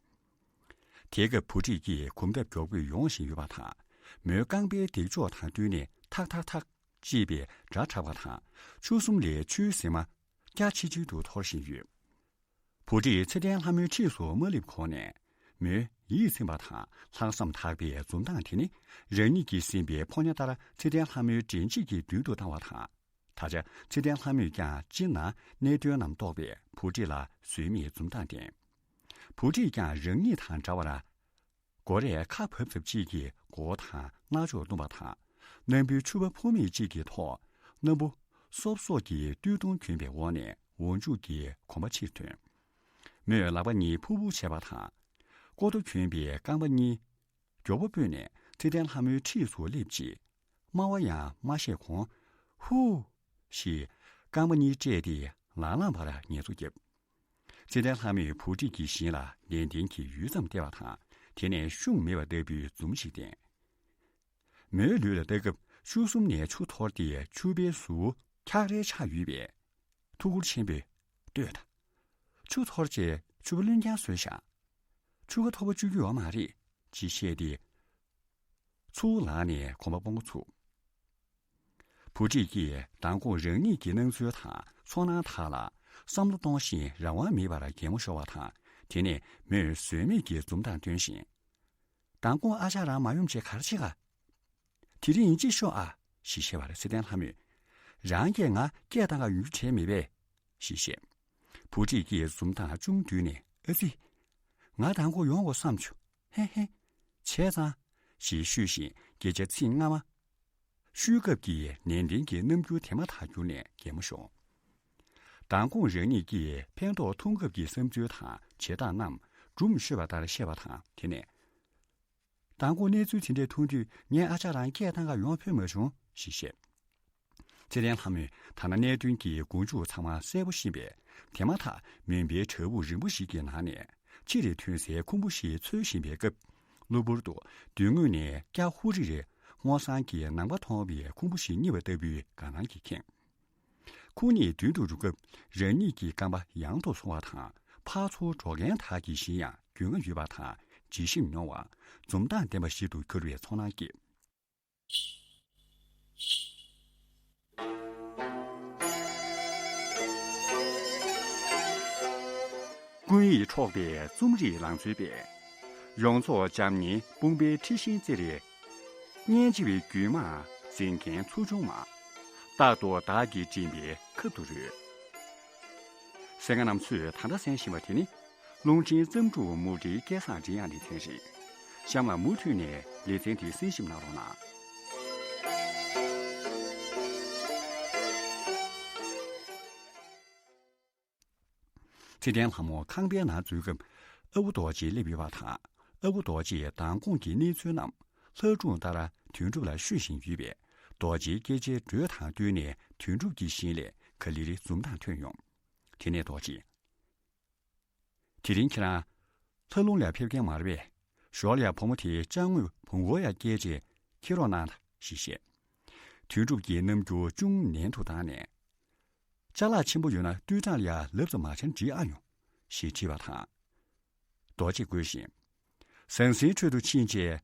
དེ་སྐབས་བུ་ཁྲིད་ཀྱིས་གོམ་སྟབས་མགྱོགས་པོས་ཡོང་བཞིན་ཡོད་པ་དང་། མོའི་རྐང་པའི་འདེགས་འཇོག་དང་བསྟུན་ནས་ཐག་ཐག་ཐག་ཅེས་པའི་སྒྲ་གྲགས་པ་དང་ཆུ་གསུམ་ལས་ཆུའི་ཟེགས་མ་རྒྱ་ཆེ་ཆུང་དུ་འཐོར་བཞིན་ཡོད། བུ་ཁྲིད་ཚེ་བརྟན་ལྷ་མོའི་འཁྲིས་སུ་མ་སླེབས་གོང་ནས་མོས་ཡིད་ཚིམ་པ་དང་ལྷག་བསམ་དག་པའི་འཛུམ་མདངས་དེ་ནི་རང་ཉིད་ཀྱིས་ཟིན་པའི་ཕོ་ཉ་ལྟར་ཚེ་བརྟན་ལྷ་མོའི་དྲན་ཤེས་ཀྱི་མདུན་དུ་བཏང་བ་དང་། ད་ཆ་ཚེ་བརྟན་ལྷ་མོས་ཀྱང་ཅི་ན་གནད་དོན་རྣམས་རྟོགས་པས་བུ་ཁྲིད་ལ་བཟོད་མེད་འཛུམ་མདངས་བསྟན། བུ་ཁྲིད་ཀྱང་རང་ཉིད་དང་འདྲ་བར་སྒོ་རས་ཁ་བབས་ཚབས་གཅིག་གིས་མགོ་བོ་དང་རྣ་ཅོག་བརྡུངས་པ་དང་། སྣམ་བུའི་ཕྱུ་པ་ཕུ་མེད་གཅིག་གི་ཐོག་སྣམ་བུ་སོབ་སོབ་ཀྱི་སྟོད་ཐུང་གྱོན་པའི་འོག་ནས་འོག་འཇུག་གི་གོམ་པ་ཕྱིར་ཐོན། མོས་ལག་པ་གཉིས་ཕུར་ཕུར་བྱས་པ་དང་། ཀོ་ཏོ་གྱོན་པའི་རྐང་པ་གཉིས་མགྱོགས་པོ་སྤོས་ནས་ཚེ་བརྟན་ལྷ་མོའི་འཁྲིས་སུ་སླེབས་རྗེས། སྨྲ་བ་ཡང་མ་བཤད་གོང་། ཧུ། ཞེས་རྐང་པ་གཉིས་བཀྲས་ཏེ་ལང་ལངས་པར་ངལ་གསོ་བརྒྱབ། ཚེ་བརྟན་ལྷ་མོས་བུ་ཁྲིད་ཀྱི་བཞིན་ལ་ནན་ཏན་གྱིས་ཡུད་ཙམ་བལྟས་པ་དང་དེ་ནས་ཤུགས་མེད་པ་ལྟ་བུའི་འཛུམ་ཞིག་བསྟན། མོའི་ལུས་ལ་ལྟ་སྐབས་ཆུ་གསུམ་ནས་ཆུ་འཐོར་ཏེ་ཕྱུ་པའི་ཟུར་འཁྱག་རལ་ཆགས་ཡོད་པས། ཐུགས་ཁུར་ཆེན་པོས་ལྟོས་དང་། ཆུ་འཐོར་རྗེས་ཕྱུ་པ་བློན་རྐྱང་བཟོས་བཞག་ཆུ་ཁ་ཐོར་པ་བཅུག་རྒྱུ་ཡོད་མ་རེད་ཅེས་བཤད་དེ། ཚུར་ལངས་ནས་གོམ་པ་སྤོ་འགོ་ཚུགས། བུ་ཁྲིད་ཀྱིས་མདང་དགོང་རང་ཉིད་ཀྱི་སྣང་ཚུལ་དང་ཚོར་སྣང་དག་ལ་བསམ་བློ་གཏོང་བཞིན་རང་དབང་མེད་པར་གད་མོ་ཤོར་བ་དང་། དེ་ནས་མོས་བཟོད་མེད་ཀྱི་འཛུམ་མདངས་སྟོན་བཞིན། མདང་དགོང་ཨ་ཅག་རང་མ་ཡོང་བྱས་ག་རེ་བྱེད་ག་དེ་རིང་ཡིན་གཅིག་ཤོག་ཨ། ཞེས་བཤད་པར་ཚེ་བརྟན་ལྷ་མོས། རང་གིས་ང་སྐད་བཏང་ག་ཡོང་རྒྱུ་དྲན་མེད་པས། ཞེས་བཤད། བུ་ཁྲིད་ཀྱིས་འཛུམ་མདངས་ཅུང་བསྡུས་ནས། ཨ་ཙི། ང་མདང་དགོང་ཡོང་དགོས་བསམ་བྱུང་། ཧེ་ཧེ། བྱས་ཙང་། ཞེས་ཤོད་བཞིན་སྐད་ཆ་ཚིག་སྔ་མ་ཤོད་སྐབས་ཀྱི་ནན་ཏན་གྱི་རྣམ་འགྱུར་དེ་མ་ཐག་གྱུར་ནས་གད་མོ་ཤོར། མདང་དགོང་རང་ཉིད་ཀྱིས་ཕན་ཐོགས་ཐོབ་སྐབས་ཀྱི་བསམ་ཚུལ་དང་བྱེད་སྟངས་རྣམས་སྒྲུང་ཤོད་པ་ལྟར་བཤད་པ་དང་། དེ་ནས། མདང་དགོང་གནས་ཚུལ་དེ་འདྲ་མཐོང་དུས་ངས་ཨ་ཅག་རང་སྐད་བཏང་ག་ཡོང་ཕོད་མ་བྱུང་ཞེས་བཤད། ཚེ་བརྟན་ལྷ་མོས་ཐ་ན་གནད་དོན་གྱི་མགོ་མཇུག་ཚང་མ་གསལ་པོ་ཤེས་པས། དེ་མ་ཐག་མུན་པའི་བྲག་ཕུག་རིང་པོ་ཞིག་གི་ནང་ནས་ཕྱི་རུ་ཐོན་སའི་ཁུང་བུ་ཞིག་འཚོལ་བཞིན་པའི་སྐབས། གློ་བུར་དུ་མདུན་ངོས་ནས་སྐྱ་ཧུ་རི་རི་སྔོ་བསངས་ཀྱི་ནམ་མཁའ་མཐོང་བའི་ཁུང་བུ་ཞིག་རྙེད་པ་ལྟ་བུའི་དགའ་སྣང་གིས་ཁེངས། ཁོང་གཉིས་མདུན་དུ་འགྲོ་སྐབས་རང་ཉིད་ཀྱི་རྐང་པ་ཡང་དུ་སོང་བ་དང་། ཕར་ཚུར་འགྲོ་མཁན་དག་གི་བཞིན་ཡང་རྒྱུས་མངའ་ཡོད་པ་དང་། དྲི་ཞིམ་མྱོང་བ། འཛུམ་མདངས་ལྡན་པ་ཞིག་ཏུ་གྱུར་བའི་ཚོར་སྣང་སྐྱེས། ཀུན་ཡིད་འཕྲོག་པའི་རྩོམ་རིག་ལང་ཚོའི་དཔལ། ཡོངས་རྫོགས་འཇམ་མཉེན་དཔུང་པའི་འཁྲི་ཤིང་རྩེར། སྙན་འཇེབས་རྒྱུད་མང་འཛིན་མཁན་ཚོགས་ཆུང་མ། རྟག་ཏུ་བདག་གིས་མགྲིན་པའི་ཁབ་ཏུ་རོལ། གསན་མཁན་རྣམ་ཚོས་ད་ལྟ་གསན་བཞིན་པ་དེ་ནི། རླུང་འཕྲིན་བརྩམས་སྒྲུང་མུ་འབྲེལ་སྐལ་བཟང་མགྲིན་དབྱངས་ལེ་ཚན་རེད། གཤམ་ལ་མུ་མཐུད་ནས་ལེ་ཚན་དེ་གསན་ཞིབ་གནང་རོགས་གནང་། ཚེ་བརྟན་ལྷ་མོ་ཁང་པའི་ནང་འཛུལ་སྐབས། ཨ་ཁུ་རྡོ་རྗེ་སླེབས་ཡོད་པ་དང་། ཨ་ཁུ་རྡོ་རྗེས་མདང་དགོང་གི་གནས་ཚུལ་རྣམས་ལྷ་སྒྲུང་ལྟར་དོན་གྲུབ་ལ་ཤོད་བཞིན་ཡོད་པས། རྡོ་རྗེའི་སྐད་ཆའི་འགྲོས་དང་བསྟུན་ནས་དོན་གྲུབ་ཀྱི་བཞིན་ལས་ག་ལེར་འཛུམ་མདངས་ཐོན་ཡོང་། དེ་ནས་རྡོ་རྗེས། དེ་རིང་ཁྱེད་རང་ལྷ་ལུང་ལ་ཕེབས་མཁན་མ་རེད་པས། ཞོར་ལ་ཡ་བུ་མོ་དེའི་ཅ་དངོས་བོང་བུ་ཡ་སྐྱེལ་རྗེས་འཁྱེར་རོགས་གནང་ཞེས་བཤད། དོན་གྲུབ་ཀྱིས་རྣམ་འགྱུར་ཅུང་ནན་དུ་བཏང་ནས། ཅ་ལག་ཆེན་པོ་ཡོད་ན་སྟོད་འགྲམ་ལ་ཡ་ལབ་ཙམ་མ་བྱས་ན་འགྲིག་ཨ་ཡོང་། ཞེས་དྲིས་པ་དང་། རྡོ་རྗེས་བསྒོས་ཤིང་། ཟང་ཟིང་ཁྲོད་དུ་ཕྱིན་རྗེས།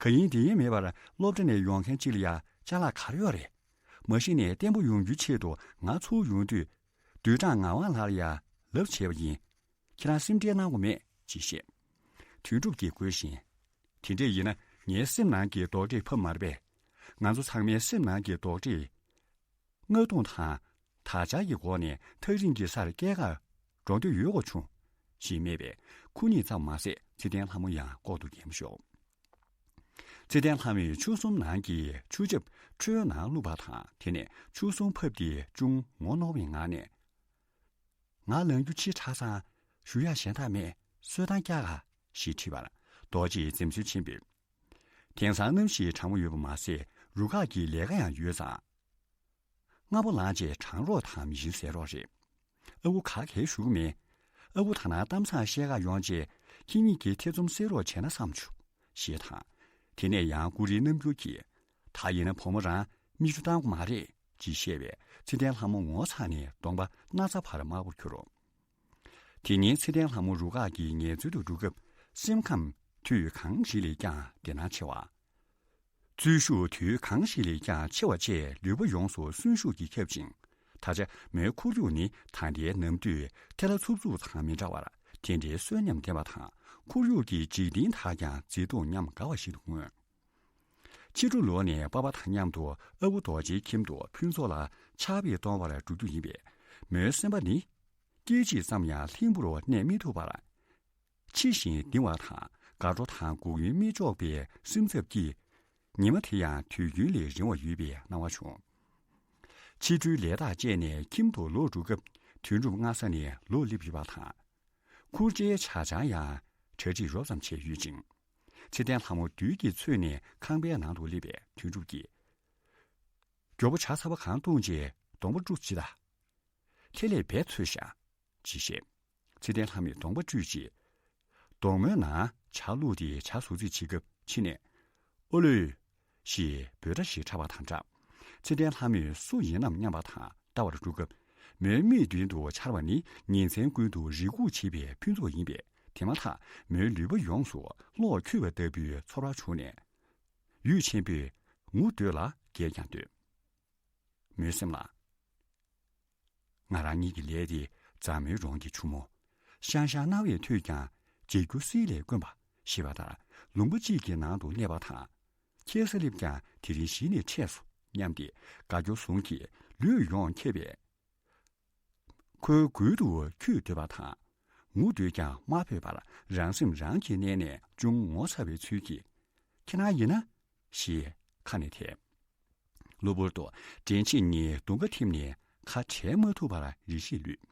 ག་ཡིན་འདི་ཡིན་མེད་པར་སློབ་གྲྭ་ནས་ཡོང་མཁན་གཅིག་ལ་ཡ་ཅ་ལག་ག་རེ་ཡོད་རེད། མ་གཞི་ནས་བརྟན་པོ་ཡོང་རྒྱུའི་ཆེད་དུ་ང་ཚུར་ཡོང་དུས། སྟོད་འགྲམ་ངག་དབང་ལགས་ལ་ཡ་ལབ་བྱས་པ་ཡིན། ཁྱེད་རང་སེམས་ཁྲལ་གནང་དགོས་མེད་ཅེས་བཤད། དོན་གྲུབ་ཀྱིས་བསྒོས་ཤིང་། དེ་འདྲས་ཡིན་ན་ངའི་སེམས་ནང་གི་རྡོག་ཁྲེས་ཕབ་མ་རེད་པས། ང་ཚོ་ཚང་མའི་སེམས་ནང་གི་རྡོག་ཁྲེས། རྔ་རྡུང་དང་། དར་ལྕོག་གི་སྒོ་ནས་ཐག་རིང་གི་སར་སྐྱེལ་གར་འགྲོ་འདོད་ཡོད་དགོས་བྱུང་། ཞེས་སྨྲས་པས། ཁོ་གཉིས་ཙམ་མ་ཟད་ཚེ་བརྟན་ལྷ་མོ་ཡང་ལྐོག་ཏུ་གད་མོ་ཤོར། ཚེ་བརྟན་ལྷ་མོས་ཆུ་ཟོམ་ནང་གི་ཆུ་ཆབ་ཁྲོད་ནང་བླུགས་པ་དང་། དེ་ནས་ཆུ་ཟོམ་ཕབ་སྟེ་ཅུང་ངོ་གནོང་བའི་ངང་ནས། ང་ལངས་རྒྱུ་ཕྱི་དྲགས་ཙང་ཞུ་ཡག་གཞན་དག་མེད། གསོལ་ཐང་རྒྱག་ག་ཞེས་དྲིས་པར། རྡོ་རྗེས་འཛེམ་ཟོན་ཆེན་པོས། དེང་སང་གནམ་གཤིས་གྲང་མོ་ཡོད་པ་མ་ཟད་རུ་ཁག་གི་ལས་ཀ་ཡང་ཡོད་ཙང་། སྔ་པོ་ལངས་རྗེས་གྲང་རོགས་དང་མི་ཤིན་ཟས་རོགས་རེད། ཨ་ཁུ་ག་གས་ཞུ་གི་མེད། ཨ་ཁུ་ད་ནང་གཏམ་བཟང་བཤད་ག་ཡོང་རྗེས་ཁྱེད་གཉིས་ཀྱིས་ཐེ་ཚོམ་སེལ་རོགས་བྱས་ན་བསམ་བྱུང་། ཞེས་དང་། དེ་ནས་ཡང་ཀུ་རེའི་རྣམ་འགྱུར་གྱིས། ད་ཡིན་ན་བུ་མོ་རང་མིག་ཆུ་བཏང་དགོས་མ་རེད་ཅེས་བཤད་པས་ཚེ་བརྟན་ལྷ་མོ་ངོ་ཚ་ནས་གདོང་པ་སྣ་ཚ་བར་དམར་པོར་གྱུར། དེ་ཉིན་ཚེ་བརྟན་ལྷ་མོ་རུ་ཁག་གི་ངལ་རྩོལ་དུ་འགྲོ་སྐབས་སེམས་ཁམས་དུས་གང་ཞིག་ལས་ཀྱང་བདེ་སྣང་ཆེ་བ། རྩོལ་ཤུགས་དུས་གང་ཞིག་ལས་ཀྱང་ཆེ་བ་བཅས་ལུས་པོ་ཡོངས་སུ་གསོན་ཤུགས་ཀྱིས་ཁྱབ་ཅིང་། ད་ཆ་མོའི་ཁོར་ཡུག་ནི་ད་ལྟའི་ནམ་དུས་ཐལ་འཚུབ་འཚུབ་དང་མི་འདྲ་བར་དེ་འདྲའི་གསོན་ཉམས་ལྡན་པ་དང་། ཁོར་ཡུག་གི་འཇིག་རྟེན་དག་ཀྱང་མཛེས་སྡུག་ཉམས་དགའ་བ་ཞིག་ཏུ་མངོན། ཕྱི་དྲོ་ལོག་ནས་པ་ཕ་དང་མཉམ་དུ་ཨ་ཁུ་རྡོ་རྗེའི་ཁྱིམ་དུ་ཕུན་ཚོགས་ལ་ཆར་པ་གཏོང་བར་འགྲོ་རྒྱུ་ཡིན་པས། མོའི་སེམས་པ་ནི་སྐད་ཅིག་ཙམ་ཡང་ལྷིང་པོར་གནས་མི་ཐུབ་པར། འཆི་ཞིང་ལྡིང་བ་དང་དགའ་སྤྲོ་དང་འགུག་ཡུན་མི་ལྕོགས་པའི་སེམས་འཚབ་ཀྱིས། ཉི་མ་དེ་ཡང་དུས་རྒྱུན་ལས་རིང་བ་ཡོད་པའི་སྣང་བ་བྱུང་། ཕྱི་དྲོའི་ལས་ཐག་བཅད་ནས་ཁྱིམ་དུ་ལོག་འགྲོ་སྐབས་དོན་གྲུབ་སྔ་ས་ནས་ལོག་སླེབས་ཡོད་པ་དང་། ཁུར་ཆའི་ཇ་ཆང་ཡང་གྲ་སྒྲིག་རོབ་ཙམ་བྱས་ཡོད་ཅིང་། ཚེ་བརྟན་ལྷ་མོ་རྡུལ་གྱིས་ཚོས་ནས་ཁང་པའི་ནང་དུ་སླེབས་པས་དོན་གྲུབ་ཀྱིས། མགྱོགས་པོ་ཇ་ཚ་པོ་གང་བཏུངས་རྗེས་གདོང་པ་བཀྲུས་བྱེད་དང་། ལྷད་ལྷད་བས་ཚོས་ཤག་ཅེས་བཤད། ཚེ་བརྟན་ལྷ་མོས་གདོང་པ་བཀྲུས་རྗེས། གདོང་མོའི་ནང་ཇ་བླུགས་ཏེ་ཇ་བཟོ་རྩིས་བྱེད་སྐབས་ཕྱི་ནས། ཨོ་ལོས། ཞེས་འབོད་སྒྲ་ཞིག་གྲགས་པ་དང་སྦྲགས། ཚེ་བརྟན་ལྷ་མོས་སུ་ཡིན་ནམ་སྙམ་པ་དང་ལྟ་བར་འགྲོ་སྐབས། མོའི་མིག་མདུན་དུ་འཆར་བ་ནི་ཉིན་མཚན་ཀུན་ཏུ་རེ་སྒུག་བྱེད་པའི་ཕུན་ཚོགས་ཡིན་པས། དེ་མ་ཐག་མོའི་ལུས་པོ་ཡོངས་སུ་གློག་འཁྱུད་པ་ལྟ་བུའི་ཚོར་བ་བྱུང་ནས། ཡུས་ཆེན་པོས་ངུ་སྡོད་ལ་བརྒྱལ་ཀྱང་སྡོད། མོའི་སེམས་ལ། ང་རང་ཉིད་ཀྱི་ལས་དེ་མཛའ་མོའི་རོང་གི་ཆུ་མོ། ཤང་ཤང་རྣ་བས་ཐོས་ཀྱང་བརྗེད་འགྱུར་སིལ་ལས་དཀོན་པ་ཞེས་པ་ལྟར། ལུང་པ་གཅིག་གི་ནང་དུ་གནས་པ་དང་། ཁྱེད་ས་སླེབས་ཀྱང་དེ་རིང་གཞི་ནས་འཕྲད་སོ་སྙམ་སྟེ་དགའ་སྐྱོ་ཟུང་གིས་ལུས་ཡོངས་ཁྱེར་བས། ཁོའི་མགུལ་དུ་འཁྱུད་སྡོད་པ་དང་། ངུ་འདོད་ཀྱང་མ་ཕོད་པར་རང་སེམས་རང་གིས་མནན་ནས་ཅུང་ངོ་ཚ་བའི་ཚུལ་གྱིས། ཁྱེད་རང་ཡིན་ན། ཞེས་ཁ་ནས་དེད། གློ་བུར་དུ་དྲན་ཤེས་གཉིས་གདུང་ཁ་ཐིམ་ནས་ཁ་བྲལ་མ་ཐུབ་པར་རེ་ཞིག་ལུས།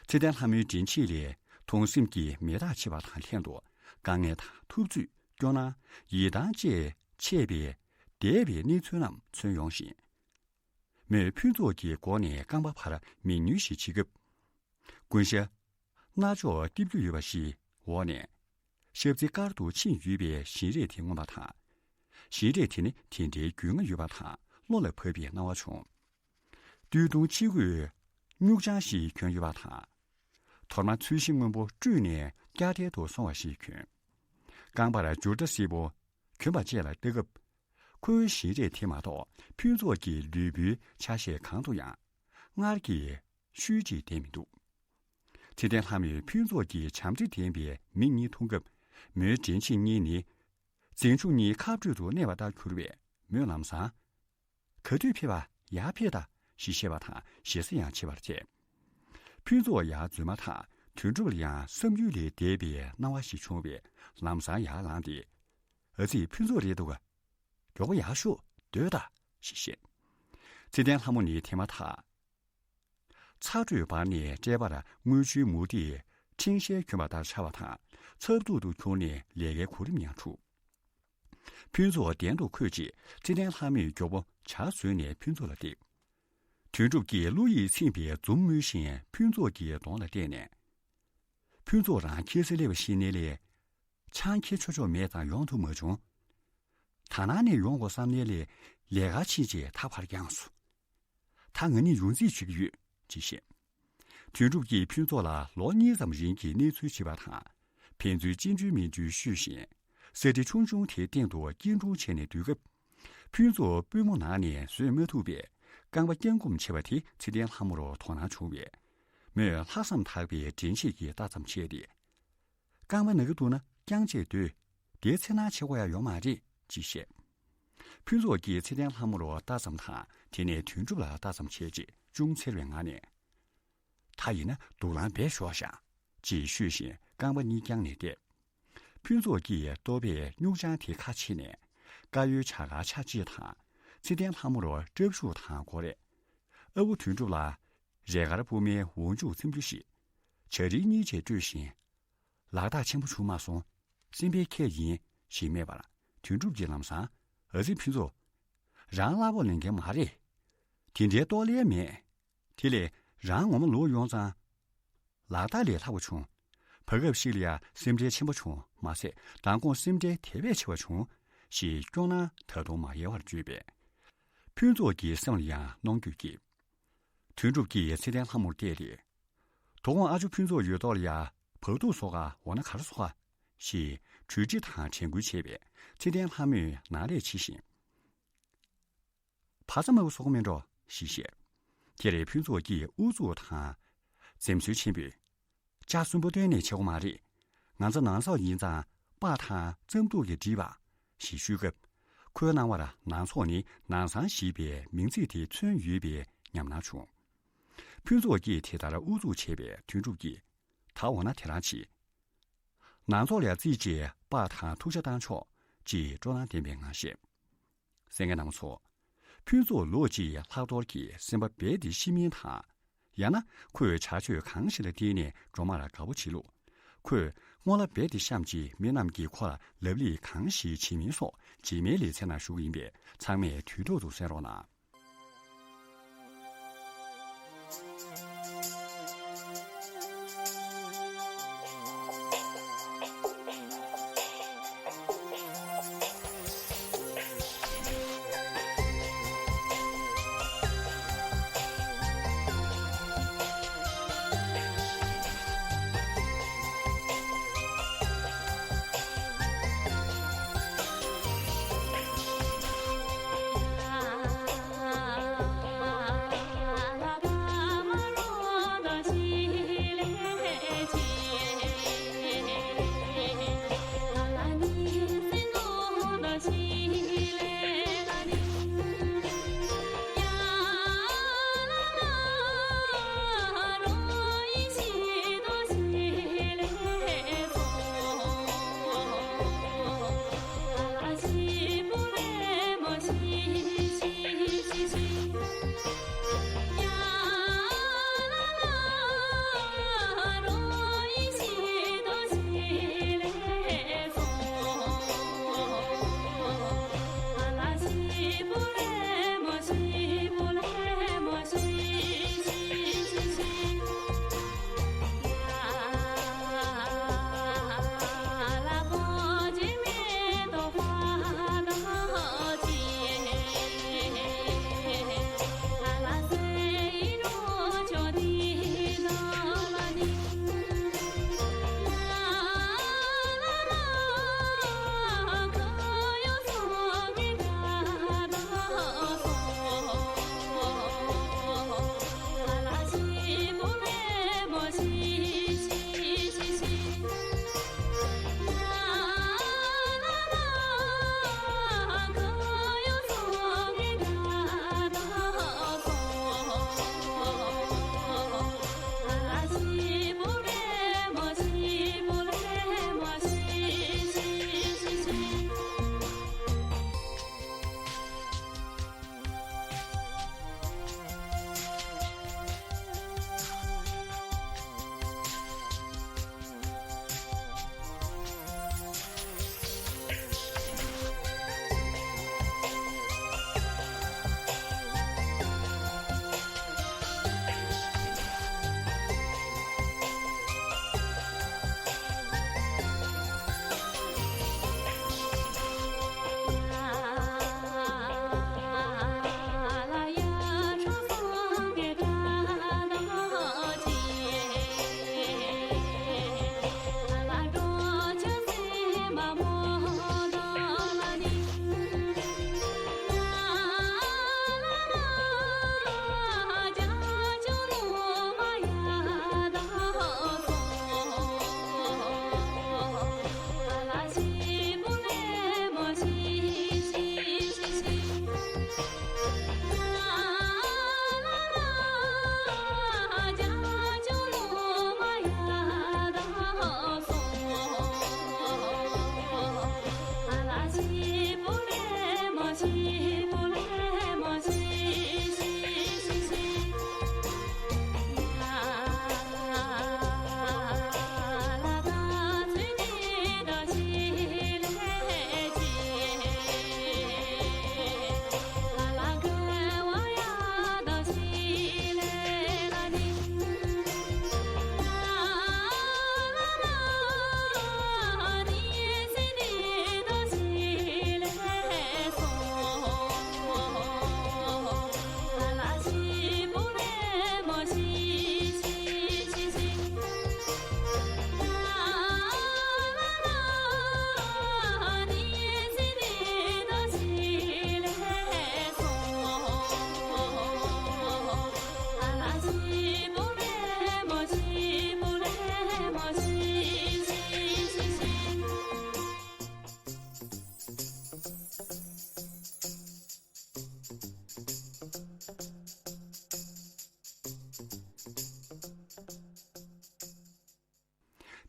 ཚེ་བརྟན་ལྷ་མོའི་དྲན་ཤེས་ལས་དུང་སེམས་ཀྱི་མེ་སྟག་མཆེད་པ་དང་ལྷན་དུ་དཀའ་ངལ་དང་ཐུབ་ཚོད་སྐྱོ་སྣང་ཡིད་ཐང་བཅས་མཆེད་པའི་འདས་པའི་གནས་ཚུལ་རྣམས་མཚོན་ཡོང་ཞིང་། མོས་ཕུན་ཚོགས་ཀྱི་སྒོ་ནས་རྐང་པ་ཕར་མིག་མྱུལ་ཞིག་བྱེད་སྐབས། དགུན་ཞྭ། སྣ་ཅོག་གཏིབ་རྒྱུ་ཡོད་པ་ཞིག་འོག་ནས། ཞབས་རྩི་དཀར་དུ་ཕྱིན་ཡོད་པའི་བཞིན་རས་དེ་མངོན་པ་དང་། བཞིན་རས་དེ་ནི་དེ་འདྲའི་རྒྱུས་མངའ་ཡོད་པ་དང་བློ་ལ་བབས་པའི་སྣང་བ་བྱུང་། སྟོད་ཐུང་ཕྱི་གོས་སྨྱུག་བྱང་ཞིག་གྱོན་ཡོད་པ་དང་། དོར་མ་ཚོས་གཞི་སྔོན་པོ་བཀྲུས་ནས་སྐྱ་ཐལ་དུ་སོང་བ་ཞིག་གྱོན། རྐང་པར་འགྱུར་རྟ་སེར་པོ་གྱོན་པ་བཅས་ལ་ལྟ་སྐབས། ཁོའི་བཞིན་རས་དེ་མ་གཏོགས་ཕུན་ཚོགས་ཀྱི་ལུས་པོའི་ཆ་ཤས་གང་དུ་ཡང་སྔར་གྱི་ཤུལ་ཅིག་བསྡད་མི་འདུག། ཚེ་བརྟན་ལྷ་མོས་ཕུན་ཚོགས་ཀྱི་བྱམས་བརྩེ་ལྡན་པའི་མིག་གཉིས་མཐོང་སྐབས། མོའི་དྲན་ཤེས་གཉིས་ནི་རྫིང་ཕྱུག་གཉིས་ཁ་སྤྲོད་དུ་གནས་པ་ལྟར་གྱུར་བས། མོས་ལམ་སང་། ག་དུས་ཕེབས་པ་ཡར་ཕེབས་དང་ཞེས་བཤད་པ་དང་ཞེ་ས་ཡང་བྱེད་པར་བྱས། ཕུན་ཚོགས་ཡར་འཛུལ་མ་ཐག་དོན་གྲུབ་ལ་ཡང་བསམ་ཡུལ་ལས་འདས་པའི་སྣང་བ་ཞིག་བྱུང་བས་ལམ་སང་ཡར་ལངས་ཏེ། ཨ་ཙི། ཕུན་ཚོགས་རེད་འདུག་ག། མགྱོགས་པོ་ཡར་ཤོག། སྡོད་དང་ཞེས་བཤད། ཚེ་བརྟན་ལྷ་མོ་ནི་དེ་མ་ཐག་ཚ་དྲོད་འབར་ནས་དཔྲལ་བར་དངུལ་ཆུའི་མུ་ཏིག་ཕྲེང་ཞལ་གྱོན་པ་ལྟར་འཕྱར་བ་དང་ཚབ་ཏུ་ཏུ་ཁྱུར་ནས་ལས་ཀའི་གོ་རིམ་ཡང་འཁྲུགས། ཕུན་ཚོགས་གདན་དུ་འཁོད་རྗེས་ཚེ་བརྟན་ལྷ་མོས་མགྱོགས་པོ་ཇ་བཟོས་ནས་ཕུན་ཚོགས་ལ་སྟེར། དོན་གྲུབ་ཀྱིས་བློ་ཡིས་ཚིམ་པའི་འཛུམ་སྨོས་བཞིན་ཕུན་ཚོགས་ཀྱི་གདོང་ལ་བལྟས་ནས། ཕུན་ཚོགས་རང་ཁྱེད་ས་སླེབས་པ་ཤེས་ནའི་ལས། ཆང་ཁྱེར་ཆོག་ཆོག་མེད་ཙང་ཡོང་ཐུབ་མ་བྱུང་། ད་ནངས་ནས་ཡོང་དགོས་བསམ་ནའི་ལས། ལས་ཀར་ཕྱིན་རྗེས་ད་ཕར་འགྱངས་སོང་། ད་ང་ནི་ཡོང་རྩིས་བྱེད་ཀྱི་ཡོད་ཅེས་བཤད། དོན་གྲུབ་ཀྱིས་ཕུན་ཚོགས་ལ་ལོ་གཉིས་ཙམ་རིང་གི་གནས་ཚུལ་དྲིས་པ་དང་། ཕན་ཚུན་ཅི་འདྲའི་མི་འདྲའི་ཤོད་བཞིན་ས་རི་ཆུང་ཆུང་དེའི་སྟེང་དུ་སྐྱིལ་ཀྲུང་བྱས་ནས་སྡོད་སྐབས། ཕུན་ཚོགས་པུས་མོ་ནང་ནས་བཟོད་མ་ཐུབ་པས་རྐང་པ་བརྐྱང་བསྐུམ་བྱས་པ་དེ་ཚེ་བརྟན་ལྷ་མོར་དོ་སྣང་བྱུང་བས། མོས་ལྷག་བསམ་དག་པའི་དྲན་ཤེས་ཀྱིས་ལྟ་ཙམ་བྱས་ཏེ། རྐང་པ་ན་གི་འདུག་ན་བརྐྱངས་བྱས་སྡོད། དེའི་ཚེ་ན་བྱེད་དགོས་ཡ་ཡོད་མ་རེད་ཅེས་བཤད། ཕུན་ཚོགས་ཀྱིས་ཚེ་བརྟན་ལྷ་མོར་ལྟ་ཙམ་དང་དེ་ནས་དོན་གྲུབ་ལ་ལྟ་ཙམ་བྱས་རྗེས་ཅུང་འཚེར་བའི་ངང་ནས། ད་ཡིན་ན་སྡུག་ལང་བས་ཞོག་ཤག་ཅེས་ཤོད་བཞིན་རྐང་པ་གཉིས་བརྐྱངས་ནས་བསྡད། ཕུན་ཚོགས་ཀྱིས་ལྟོ་ཕད་སྨྱུག་བྱང་དེ་ཁ་ཕྱེ་ནས་དཀར་ཡོལ་བྱ་དཀར་ཆ་གཅིག་དང་ཚེ་བརྟན་ལྷ་མོར་སྐྲབ་ཞུགས་དང་གོ་རེ། ཨ་ཁུ་དོན་གྲུབ་ལ་རས་དཀར་སྤུ་མའི་འོག་འཇུག་འཚེམ་རྒྱུ་ཞིག་བྱ་རིལ་གཉིས་བཅས་སྤྲོད་བཞིན། ལག་རྟགས་ཆེན་པོ་བྱུང་མ་སོང་། སེམས་པའི་ཁྱད་ཡིན་ཞེས་སྨྲས་པར་དོན་གྲུབ་ཀྱིས་ལམ་སང་། ཨ་ཙི་ཕུན་ཚོགས། རང་གླ་ཕོགས་ལེན་མཁན་མ་རེད། དེ་འདྲའི་ལྟོ་ལས་མེད། དེ་ལས་རང་ངོ་མ་ལོག་ཡོང་ཙང་། ལག་རྟགས་ལས་ལྷག་པ་བྱུང་། བར་སྐབས་ཤིག་ལ་ཡང་སེམས་ཁྲལ་ཆེན་པོ་བྱུང་མ་ཟད་མདང་དགོང་སེམས་ཁྲལ་དེ་བས་ཆེ་བ་བྱུང་། ཞེས་སྐྱོ་སྣང་ད་དུང་མ་ཡལ་བར་བརྗོད་པས། ཕུན་ཚོགས་ཀྱི་སེམས་ལ་ཡང་གནོང་འགྱོད་སྐྱེས། དོན་གྲུབ་ཀྱིས་ཚེ་བརྟན་ལྷ་མོར་བལྟས་ཏེ། དོ་དགོང་ཨ་ཅོ་ཕུན་ཚོགས་ཡོད་ཐོག་ལ་ཡ་བག་ཐུག་བཟོ་ག་འོ་ན་ག་རེ་བཟོ་ག་ཞེས་གྲོས་འདྲི་དང་དྲན་སྐུལ་བྱས་པས་ཚེ་བརྟན་ལྷ་མོས་ནང་ལས་ཕྱི་བཞིན། བག་ཚ་མ་བུ་བཟོ་ག་མིན་འགྲོ་ཞེས་བཤད། དེར་ཕུན་ཚོགས་ཀྱིས་ཨུ་ཚུགས་དང་འཛེམ་ཟོན་ཆེན་པོས། ལྕགས་སུན་པོ་བཏོན་ནས་བྱེད་དགོས་མ་རེད། ང་ཚོ་ནང་སོག་ཡིན་ཙང་པགས་དང་རྩམ་ཐུག་གིས་འགྲིག་པ། ཞེས་ཞུས་སྐབས། ཁོའི་སྣང་བར་ནང་སོག་ནི་ནང་ཚང་ཞེས་པའི་མིང་ཚིག་དེ་མཚོན་ཡོད་པའི་ཉམས་སྣང་བྱུང་། ཕུན་ཚོགས་ཀྱིས་དེ་ལྟར་ཨུ་ཚུགས་བྱས་པས་དོན་གྲུབ་ཀྱིས། ད་འོ་ན་དེ་རང་བྱེད། ནང་ཚོག་ལ་རྩིས་བྱས་པགས་དང་ཐུག་ཆ་བཏང་ཆོག་ཅེས་སྤྲོ་སྣང་ལྡན་པའི་ངང་བཤད། གསན་མཁན་རྣམ་པ་ཚོ། ཕུན་ཚོགས་ལོག་ཅིག་ལྷག་རྡོར་གྱི་སེམས་པ་རྦད་དེ་ཤི་མིན་དང་། ཡང་ན་ཁོས་བྱ་སྤྱོད་གང་ཞིག་ལ་བརྟེན་ནས་སྒྲོལ་མར་དགའ་པོ་བྱེད་ལུགས། ཁོས་སྔོན་ལ་རྦད་དེ་བཤམས་ཀྱི་མི་རྣམས་ཀྱིས་ཁོ་ལ་ལབ་གླེང་གང་ཞིག་བྱེད་མིན་སོགས་རྗེས་མའི་ལེ་ཚན་ནང་ཞུ་གི་ཡིན་པས་ཚང་མས་དུས་ཐོག་ཏུ་གསན་རོགས་གནང་།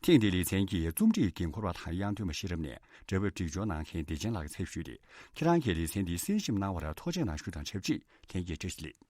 ཐེངས་འདིའི་ལེ་ཚན་གྱི་རྩོམ་སྒྲིག་འགན་འཁུར་བ་དང་དབྱངས་སྟོན་པ་ཤེས་རབ་ནས་འབྲེལ་བ་སྒྲིག་སྦྱོར་གནང་མཁན་བདེ་ཆེན་ལགས་ཀྱི་ཚབ་ཞུས་ཏེ། ཁྱེད་རང་གིས་ལེ་ཚན་འདི་གསན་ཞིབ་གནང་བར་ཐུགས་རྗེ་གནང་ཞུ་དང་ཆབས་ཅིག་ལྷན་རྒྱས་བཀྲ་ཤིས་བདེ་ལེགས།